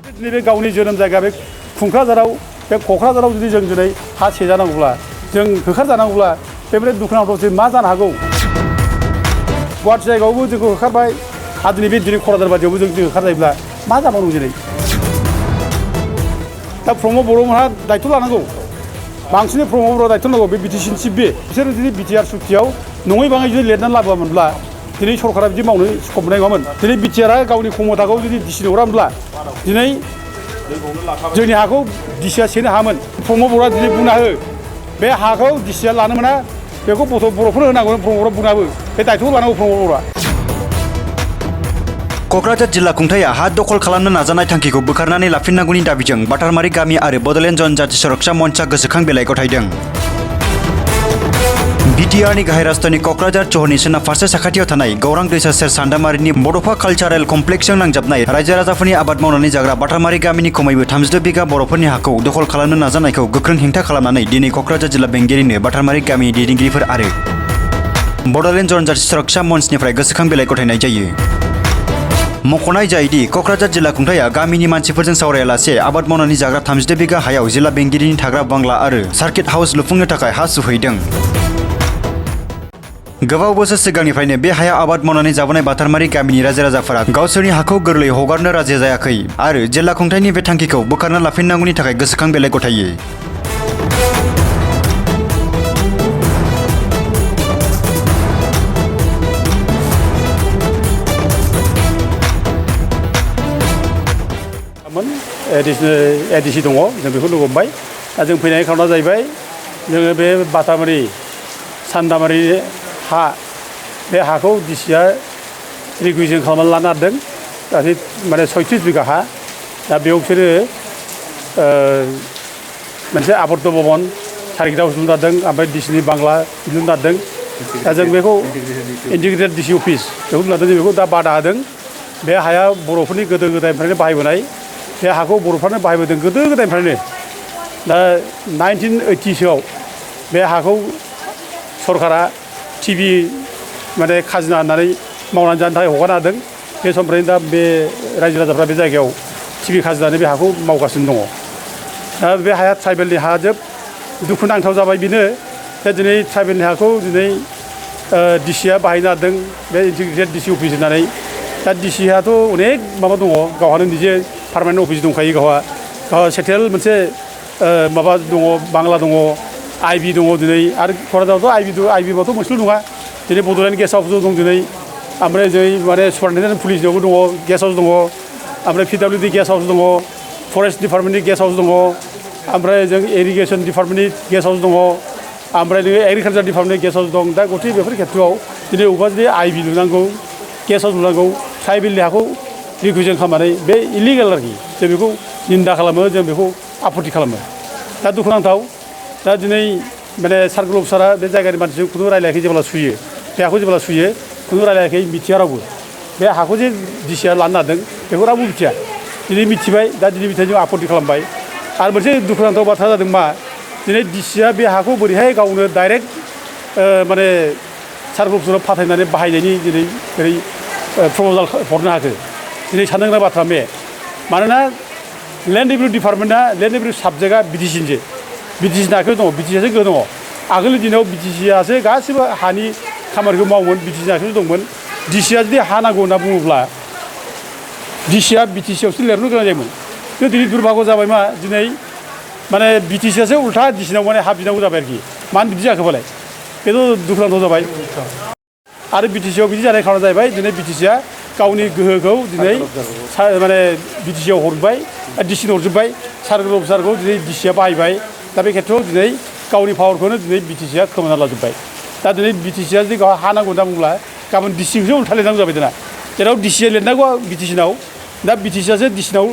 नैबे गावनि जोनोम जायगा बे खुंख्राझाराव बे क'क्राझाराव जुदि जों दिनै हा सेजानांगौब्ला जों होखारजानांगौब्ला बेबायदि दुखुनांथाव जों मा जानो हागौ गुवाहाटि जायगायावबो जोंखौ होखारबाय आरो दिनै बे दिनै क'क्राझार बायदियावबो जों होखारजायोब्ला मा जाबावगौ दिनै दा प्रमद बर'मोनहा दायथ' लानांगौ बांसिनै प्रमद बर'आ दायथ' नांगौ बे बिटिसिनि चिफ बिसोर जुदि बिटिआर सुक्तियाव नङै बाङै जुदि लिरनानै लाबोआमोनब्ला दिनै सरकारा बिदि मावनो स्कप मोननाय नङामोन दिनै बिटिआरआ गावनि क्षमताखौ जुदि डिसिनो हरामोनब्ला दिनै जोंनि हाखौ डिसिआ सेनो हायामोन प्रमद बर'आ दिनै बुंना हो बे हाखौ डिसिआ लानो मोना बेखौ बर'फोरनो होनांगौ प्रमद बर'आ बुंना हो बे दायथ'खौ लानांगौ प्रमद बर'आ क'क्राझार जिल्ला खुंथाया हा दखल खालामनो नाजानाय थांखिखौ बोखारनानै लाफिननांगौनि दाबिजों बाटारमारि गामि आरो बड'लेण्ड जनजाति सुरक्षा मन्चआ गोसोखां बिलाइ गथायदों। बिटिआरनि गाहाय राजधानी क'क्राझार सहरनि सोनाब फारसे साखाथियाव थानाय गौरां दैसा सेर सान्दामारिनि बड'फा कालचारेल कमप्लेक्सजों नांजाबनाय रायजो राजाफोरनि आबाद मावनानै जाग्रा बाटारमारि गामिनि खमैबो 32 बिगा बर'फोरनि हाखौ दखल खालामनो नाजानायखौ गोख्रों हेंथा खालामनानै दिनै क'क्राझार जिल्ला बेंगिरिनो बाटारमारि गामिनि दैदेनगिरिफोर आरो बड'लेण्ड जनजाति सुरक्षा मन्चनिफ्राय गोसोखां बिलाइ गथायनाय जायो। मख'नाय जायोदि क'क्राझार जिल्ला खुंथाया गामिनि मानसिफोरजों सावरायालासे आबाद मावनानै जाग्रा 32 बिगा हायाव जिल्ला बेंगिरिनि थाग्रा बांला आरो सार्किट हाउस लुफुंनो थाखाय हा सुहैदों। गोबाव बोसोर सिगांनिफ्रायनो बे हाया आबाद मावनानै जाबोनाय बाटारमारि गामिनि रायजो राजाफोरा गावसोरनि हाखौ गोरलैयै हगारनो राजि जायाखै आरो जिल्ला खुंथायनि बे थांखिखौ बोखारना लाफिननांगौनि थाखाय गोसोखां बिलाइ गथायो। एडिसि दङ जों बेखौ लोगो हमबाय दा जों फैनाय खारना जाहैबाय जोङो बे बाटारमारि सान्दामारि हा बे हाखौ डिसिआ रिकुइजिसन खालामनानै लानो नागिरदों गासै माने 36 बिगा हा दा बेयाव बिसोरो मोनसे आबर्त भबन सार्किट हाउस लुनो नागिरदों ओमफ्राय डिसिनि बांला लुनो नागिरदों दा जों बेखौ इन्टिग्रेटेड डिसि अफिस बेखौ लुनो नागिरदों जों बेखौ दा बादा होदों बे हाया बर'फोरनि गोदो गोदायनिफ्रायनो बाहायबोनाय बे हाखौ बर'फ्रानो बाहायबोदों गोदो गोदायनिफ्रायनो दा 1980सोआव बे हाखौ सरकारा टिभि माने खाजोना होननानै मावनानै जानो थाखाय हगारना होदों बे समनिफ्रायनो दा बे रायजो राजाफ्रा बे जायगायाव टिभि खाजोनानै बे हाखौ मावगासिनो दङ दा बे हाया ट्राइबेलनि हा जोब दुखुनांथाव जाबाय बेनो दा दिनै ट्राइबेलनि हाखौ दिनै डिसिआ बाहायनो हादों बे इन्टिग्रेटेड डिसि अफिस होननानै दा डिसिआथ' अनेक माबा दङ गावहानो निजे पार्मानेन्ट अफिस दंखायो गावहा सेटेल मोनसे माबा दङ बांला दङ आइबि दङ दिनै आरो क'क्राझारावथ' आइबिआथ' मोनसेल' नङा दिनै बड'लेण्ड गेस्ट हाउस दं दिनै ओमफ्राय जों माने सुपारिनटेन्डेन्ट पुलिसनियावबो दङ गेस्ट हाउस दङ ओमफ्राय PWD गेस्ट हाउस दङ फरेस्ट डिपार्टमेन्टनि गेस्ट हाउस दङ ओमफ्राय जों इरिगेसन डिपार्टमेन्टनि गेस्ट हाउस दङ ओमफ्राय नोङो एग्रिकालचार डिपार्टमेन्टनि गेस्ट हाउस दं दा गथै बेफोर खेथ्रआव दिनै अबेबा जुदि आइबि लुनांगौ गेस्ट हाउस लुनांगौ ट्राइबेलनि हाखौ रिकुइजिसन खालामनानै बे इलिगेल आरोखि जों बेखौ निन्दा खालामो जों बेखौ आपत्ति खालामो दा दुखुनांथाव दा दिनै माने सार्कोल अफिसारा बे जायगानि मानसिजों खुनु रायलायाखै जेब्ला सुयो बे हाखौ जेब्ला सुयो खुनु रायलायाखै मिथिया रावबो बे हाखौ जे डिसिआ लानो नागिरदों बेखौ रावबो मिथिया दिनै मिथिबाय दा दिनै मिथिनानै जों आपत्ति खालामबाय आरो मोनसे दुखुनांथाव बाथ्रा जादों मा दिनै डिसिआ बे हाखौ बोरैहाय गावनो डाइरेक्ट माने सार्कोल अफिसाराव फाथायनानै बाहायनायनि दिनै ओरै प्रप'जाल हरनो हाखो दिनै साननो गोनां बाथ्रा बे मानोना लेन्ड रेभिनिउ डिपार्टमेन्टआ लेन्ड रेभिनिउ साबजेक्टआ बिटिसिनिसो बिटिसिनि आखायाव दङ बिटिसिआसो गोहो दङ आगोलनि दिनाव बिटिसिआसो गासिबो हानि खामानिखौ मावोमोन बिटिसिनि आखायाव दंमोन डिसिआ जुदि हा नांगौ होनना बुङोब्ला डिसिआ बिटिसिआवसो लिरनो गोनां जायोमोन खिन्थु दिनै दुर्भाग्य जाबाय मा दिनै माने बिटिसिआसो उल्था डिसिनाव माने हा बिनांगौ जाबाय आरोखि मानो बिदि जाखोबालाय बेथ' दुखुनांथाव जाबाय आरो बिटिसिआव बिदि जानाय खारना जाहैबाय दिनै बिटिसिआ गावनि गोहोखौ दिनै माने बिटिसिआव हरबाय डिसिनो हरजोब्बाय सार्कोल अफिसारखौ दिनै डिसिआ बाहायबाय दा बे खेथ्रआव दिनै गावनि पावारखौनो दिनै बिटिसिआ खोमाना लाजोब्बाय दा दिनै बिटिसिआ जुदि गावहा हा नांगौ होनना बुङोब्ला गाबोन डिसिखौसो उल्था लिरनांगौ जाबाय दाना जेराव डिसिआ लिरनांगौ बिटिसिनाव दा बिटिसिआसो डिसिनाव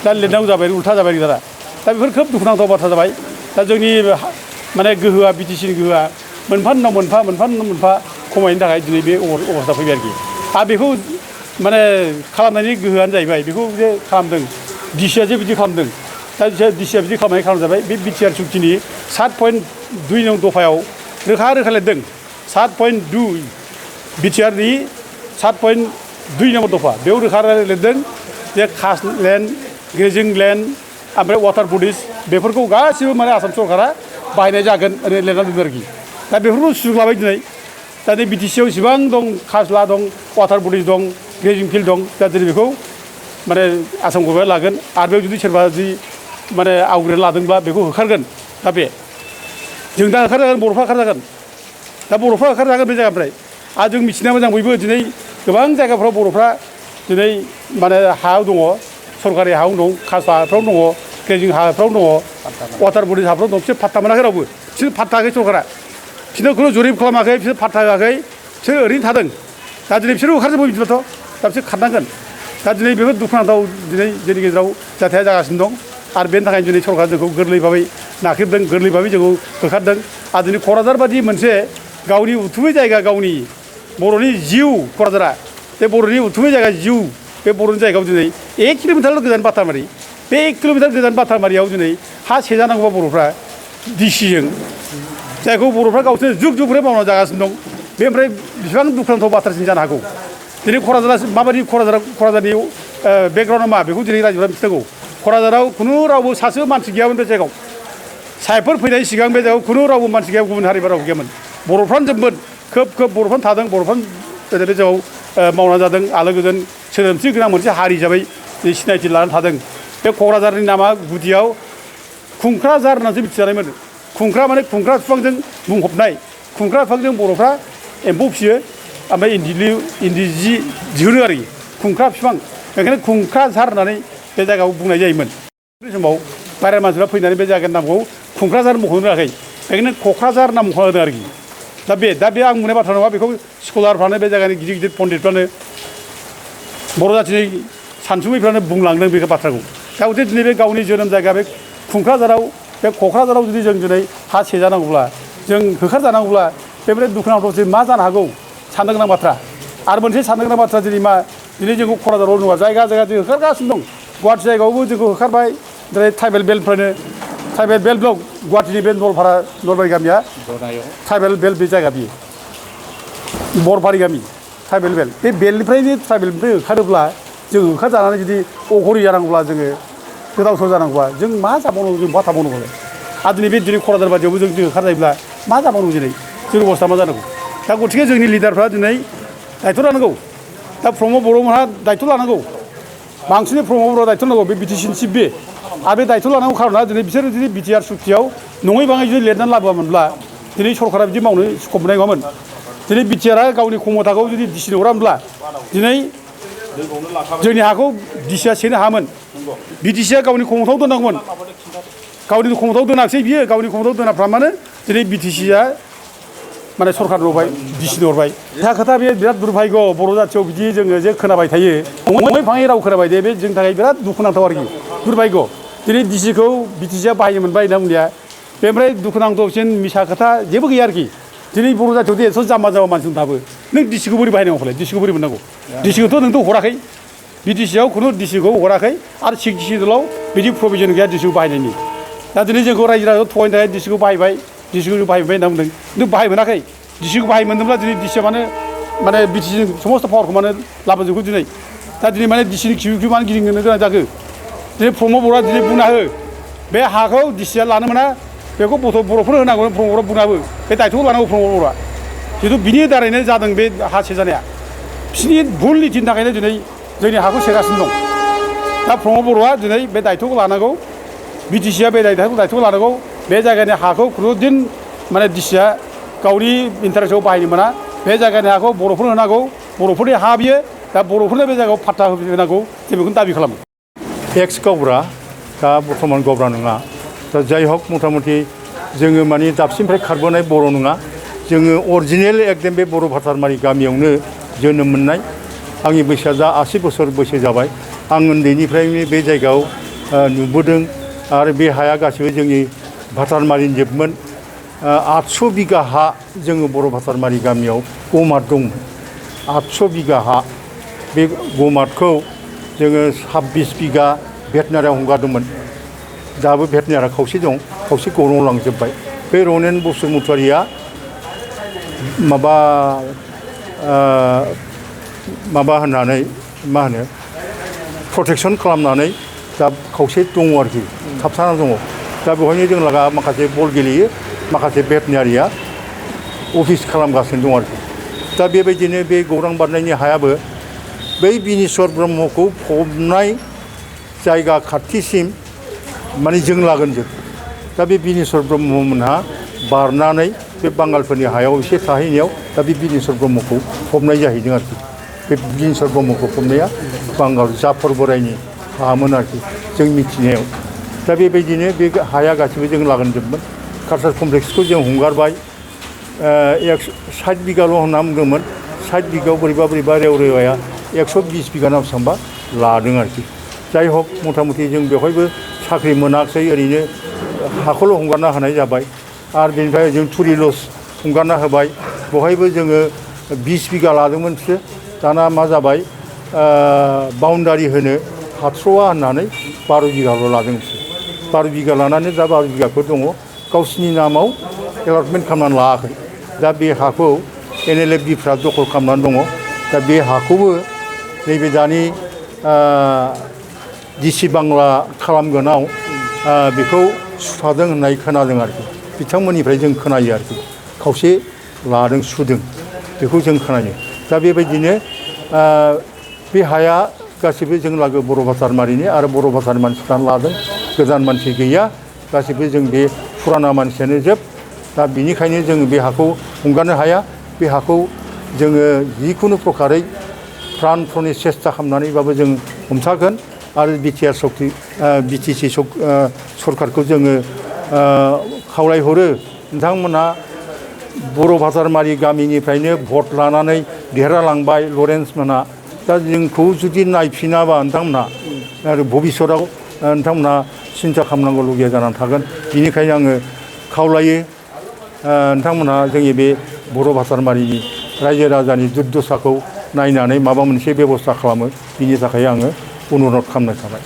दा लिरनांगौ जाबाय उल्था जाबाय दाना दा बेफोर खोब दुखुनांथाव बाथ्रा जाबाय दा जोंनि माने गोहोआ बिटिसिनि गोहोआ मोनफा उनाव मोनफा खमायनो थाखाय दिनै बे अबस्था फैबाय आरोखि आरो बेखौ माने खालामनायनि गोहोआनो जाहैबाय बेखौ जे खालामदों डिसिआ जे बिदि खालामदों दा डिसिआ बिदि खालामनायनि खारन जाबाय बे बिटिआर सुक्तिनि 7.2 नं दफायाव रोखा लिरदों 7.2 बिटिआरनि 7.2 नम्बर दफा बेयाव रोखा लिरदों जे कास्ट लेन्ड ग्रेजिं लेन्ड ओमफ्राय वाटार बडिस बेफोरखौ गासिबो माने आसाम सरकारा बाहायनाय जागोन ओरै लिरना दोनदों आरोखि दा बेफोरखौ सुजुग लाबाय दिनै दा नै बिटिसिआव इसिबां दं खाजला दं वाटार बडिस दं ग्रेजिं फिल्ड दं दा दिनै बेखौ माने आसाम गभर्नमेन्टआ लागोन आरो बेयाव जुदि सोरबा जुदि माने आवग्रिना लादोंब्ला बेखौ होखारगोन दा बे जों दा होखारजागोन बर'फ्रा होखारजागोन दा बर'फ्रा होखारजागोन बे जायगानिफ्राय आरो जों मिथिनाया मोजां बयबो दिनै गोबां जायगाफ्राव बर'फ्रा दिनै माने हायाव दङ सरकारि हायाव दं खाजला हाफ्राव दङ ग्रेजिं हाफ्राव दङ वाटार बडिस हाफ्राव दं बिसोर पात्ता मोनाखै रावबो बिसोर पात्ता होआखै सरकारा बिसोरनो खुनु जुरिब खालामाखै बिसोर पात्ता होआखै बिसोर ओरैनो थादों दा दिनै बिसोरो होखारजोबो बिदिबाथ' दा बिसोर खारनांगोन दा दिनै बेफोर दुखुनांथाव दिनै जोंनि गेजेराव जाथाया जागासिनो दं आरो बेनि थाखायनो दिनै सरकारा जोंखौ गोरलै भाबै नाख्रेबदों गोरलै भाबै जोंखौ होखारदों आरो दिनै क'क्राझार बादि मोनसे गावनि उथुमै जायगा गावनि बर'नि जिउ क'क्राझारा बे बर'नि उथुमै जायगा जिउ बे बर'नि जायगायाव दिनै 1 किल'मिटारल' गोजान बातारमारि बे 1 किल'मिटार गोजान बातारमारियाव दिनै हा सेजानांगौबा बर'फ्रा डिसिजों जायखौ बर'फ्रा गावसोर जुग जुगरै मावना जागासिनो दं बे ओमफ्राय बेसेबां दुखुनांथाव बाथ्रासिन जानो हागौ दिनै क'क्राझारा माबायदि क'क्राझारनि बेकग्राउन्डआ मा बेखौ दिनै रायजोफ्रा मिथिनांगौ क'क्राझाराव खुनु रावबो सासेबो मानसि गैयामोन बे जायगायाव सायफोर फैनायनि सिगां बे जायगायाव खुनु रावबो मानसि गैया गुबुन हारिबा रावबो गैयामोन बर'फ्रानो जोबमोन खोब बर'फ्रानो थादों बर'फ्रानो बे जायगायाव मावना जादों आलो गोजोन सोदोमस्रि गोनां मोनसे हारि हिसाबै सिनायथि लानानै थादों बे क'क्राझारनि नामा गुदियाव खुंख्राझार होननानैसो मिथिजानायमोन खुंख्रा माने खुंख्रा बिफांजों बुंफबनाय खुंख्रा बिफांजों बर'फ्रा एम्फौ फिसियो ओमफ्राय इन्दि जि दिहुनो आरोखि खुंख्रा बिफां बेखायनो खुंख्राझार होननानै बे जायगायाव बुंनाय जायोमोन बे समाव बाहेरानि मानसिफ्रा फैनानै बे जायगानि नामखौ खुंख्राझार मख'नो रोङाखै बेखायनो क'क्राझार नाम मख'ना होदों आरोखि दा बे आं बुंनाय बाथ्रा नङा बेखौ स्कलारफ्रानो बे जायगानि गिदिर गिदिर पण्डितफ्रानो बर' जाथिनि सानसुमैफ्रानो बुंलांदों बे बाथ्राखौ दा हथे दिनै बे गावनि जोनोम जायगा बे खुंख्राझाराव बे क'क्राझाराव जुदि जों दिनै हा सेजानांगौब्ला जों होखारजानांगौब्ला बेनिफ्राय दुखुनांथाव दिनै मा जानो हागौ साननो गोनां बाथ्रा आरो मोनसे साननो गोनां बाथ्रा दिनै मा दिनै जोंखौ क'क्राझाराव नङा जायगा जों होखारगासिनो दं गुवाहाटि जायगायावबो जोंखौ होखारबाय दिनै ट्राइबेल बेल्टनिफ्रायनो ट्राइबेल बेल्ट दं गुवाहाटिनि बे नलपारा नलबारि गामिया ट्राइबेल बेल्ट बे जायगा बियो बरबारि गामि ट्राइबेल बेल्ट बे बेल्टनिफ्रायनो ट्राइबेलनिफ्राय होखारोब्ला जों होखारजानानै जुदि अघरि जानांगौब्ला जोङो गोदाव सोराव जानांगौबा जों मा जाबावनांगौ जों मा थाबावनांगौ आरो दिनै बे दिनै क'क्राझार बादियावबो जों होखारजायोब्ला मा जाबावनांगौ दिनै जोंनि अबस्था मा जानांगौ दा गथिखे जोंनि लिडारफ्रा दिनै दायथ' लानांगौ दा प्रमद बर'मोनहा दायथ' लानांगौ बांसिनै प्रमद बर'आ दायथ' लानांगौ बे बिटिसिनि चिफ बे आरो बे दायथ' लानांगौ खार'ना दिनै बिसोर जुदि बिटिआर सुक्तियाव नङै बाङै जुदि लिरनानै लाबोआमोनब्ला दिनै सरकारा बिदि मावनो स्कप मोननाय नङामोन दिनै बिटिआरआ गावनि क्षमताखौ जुदि डिसिनो हरामोनब्ला दिनै जोंनि हाखौ डिसिआ सेनो हायामोन बिटिसिआ गावनि क्षमतायाव दोननांगौमोन गावनि क्षमतायाव दोनाखिसै बियो गावनि क्षमतायाव दोनाफ्रा मानो दिनै बिटिसिआ माने सरकार हरबाय डिसिनो हरबाय खोथा बे बिराद दुर्भाग्य बर' जाथियाव बिदि जोङो जे खोनाबाय थायो गङै फाङै राव खोनाबाय दे बे जोंनि थाखाय बिराद दुखुनांथाव आरोखि दुर्भाग्य दिनै डिसिखौ बिटिसिआ बाहायनो मोनबाय होनना बुंनाया बेनिफ्राय दुखुनांथावसिन मिसा खोथा जेबो गैया आरोखि दिनै बर' जाथियाव दे एथ' जाम्बा जाम्बा मानसि दाबो नों डिसिखौ बोरै बाहायनांगौ फालाय डिसिखौ बोरै मोननांगौ डिसिखौथ' नोंथ' हराखै बिटिसिआव खुनु डिसिखौ हराखै आरो सिडुलाव बिदि प्रभिजन गैया डिसिखौ बाहायनायनि दा दिनै जोंखौ रायजो राजाखौ थगायनो थाखाय डिसिखौ बाहायबाय डिसिखौ बाहायबाय होनना बुंदों खिन्थु बाहाय मोनाखै डिसिखौ बाहाय मोनदोंब्ला दिनै डिसिआ माने बिटिसिनि समस्त पावारखौ मानो लाबोजोबगौ दिनै दा दिनै माने डिसिनि खिउ मानो गिदिंनो गोनां जाखो दिनै प्रमद बर'आ दिनै बुंना हो बे हाखौ डिसिआ लानो मोना बेखौ बर'फोरनो होनांगौ प्रमद बर'आ बुङाबो बे दायथ'खौ लानांगौ प्रमद बर'आ जिहेतु बिनि दारैनो जादों बे हा सेजानाया बिसिनि भुल नीतिनि थाखायनो दिनै जोंनि हाखौ सेगासिनो दं दा प्रमद बर'आ दिनै बे दायथ'खौ लानांगौ बिटिसिआ बे दायथ'खौ लानांगौ बे जायगानि हाखौ खुनुदिन माने डिसिआ गावनि इन्टारेस्टआव बाहायनो मोना बे जायगानि हाखौ बर'फोरनो होनांगौ बर'फोरनि हा बियो दा बर'फोरनो बे जायगायाव पाट्टा होनांगौ जों बेखौनो दाबि खालामो एक्स गावब्रा दा बर्थमान गावब्रा नङा दा जाय हक मथा मथि जोङो माने दाबसिनिफ्राय खारबोनाय बर' नङा जोङो अरिजिनेल एकदम बे बर' भातारमारि गामियावनो जोनोम मोननाय आंनि बैसोआ दा 80 बोसोर बैसो जाबाय आं उन्दैनिफ्रायनो बे जायगायाव नुबोदों आरो बे हाया गासैबो जोंनि भातारमारिनि जोबमोन 800 बिगा हा जोङो बर' भातारमारि गामियाव गमात दंमोन 800 बिगा हा बे गमातखौ जोङो 26 बिगा भेटनारियाव हगारदोंमोन दाबो भेटनारिया खावसे दं खावसे गौराङाव लांजोब्बाय बे रनेन बसुमतारिया माबा होननानै मा होनो प्रटेक्सन खालामनानै दा खावसे दङ आरोखि थाबथाना दङ दा बेवहायनो जों लागा माखासे बल गेलेयो माखासे भेटेनारिया अफिस खालामगासिनो दं आरोखि दा बेबायदिनो बे गौरां बारनायनि हायाबो बै बिनेस्वर ब्रह्मखौ फबनाय जायगा खाथिसिम माने जों लागोन जों दा बे बिनेस्वर ब्रह्ममोनहा बारनानै बे बांगालफोरनि हायाव एसे थाहैनायाव दा बे बिनेस्वर ब्रह्मखौ फबनाय जाहैदों आरोखि बे बिनेस्वर ब्रह्मखौ फबनाया बांगाल जाफर बोराइनि हामोन आरोखि जों मिथिनायाव दा बेबायदिनो बे हाया गासिबो जों लागोन जोबमोन कालचार कमप्लेक्सखौ जों हंगारबाय 60 बिगाल' होनना बुंदोंमोन 60 बिगायाव बोरैबा रेवरेवाया 120 बिगा ना बेसेबांबा लादों आरोखि जाय हक मथा मथि जों बेवहायबो साख्रि मोनाखसै ओरैनो हाखौल' हंगारना होनाय जाबाय आरो बेनिफ्राय जों थुरि लज हंगारना होबाय बेवहायबो जोङो 20 बिगा लादोंमोन बिसोर दाना मा जाबाय बाउन्डारि होनो हाथ्र'आ होननानै 12 बिगाल' लादों बिसोर 12 बिगा लानानै दा 12 बिगाफोर दङ गावसिनि नामाव एलटमेन्ट खालामनानै लायाखै दा बे हाखौ NLFBफ्रा दखल खालामनानै दङ दा बे हाखौबो नैबे दानि DC बांला खालामगोनाव बेखौ सुथादों होननाय खोनादों आरोखि बिथांमोननिफ्राय जों खोनायो आरोखि खावसे लादों सुदों बेखौ जों खोनायो दा बेबायदिनो बे हाया गासिबो जों लागो बर' भासारमारिनि आरो बर' भाषानि मानसिफ्रानो लादों गोदान मानसि गैया गासिबो जों बे फुराना मानसियानो जोब दा बिनिखायनो जों बे हाखौ हंगारनो हाया बे हाखौ जोङो जिखुनु प्रकारै प्राणप्रनि सेस्था खालामनानैबाबो जों हमथागोन आरो BTC सरकारखौ जोङो खावलायहरो नोंथांमोना बर' भासारमारि गामिनिफ्रायनो भट लानानै देरहालांबाय लरेन्स मोनहा दा जोंखौ जुदि नायफिनाबा नोंथांमोनहा आरो भबिष्यतआव नोंथांमोनहा सिन्था खालामनांगौ लगिया जानानै थागोन बेनिखायनो आङो खावलायो नोंथांमोनहा जोंनि बे बर' भासारमारिनि रायजो राजानि दुर्दशाखौ नायनानै माबा मोनसे बेबस्था खालामो बिनि थाखाय आङो अनुरद खालामनाय थाबाय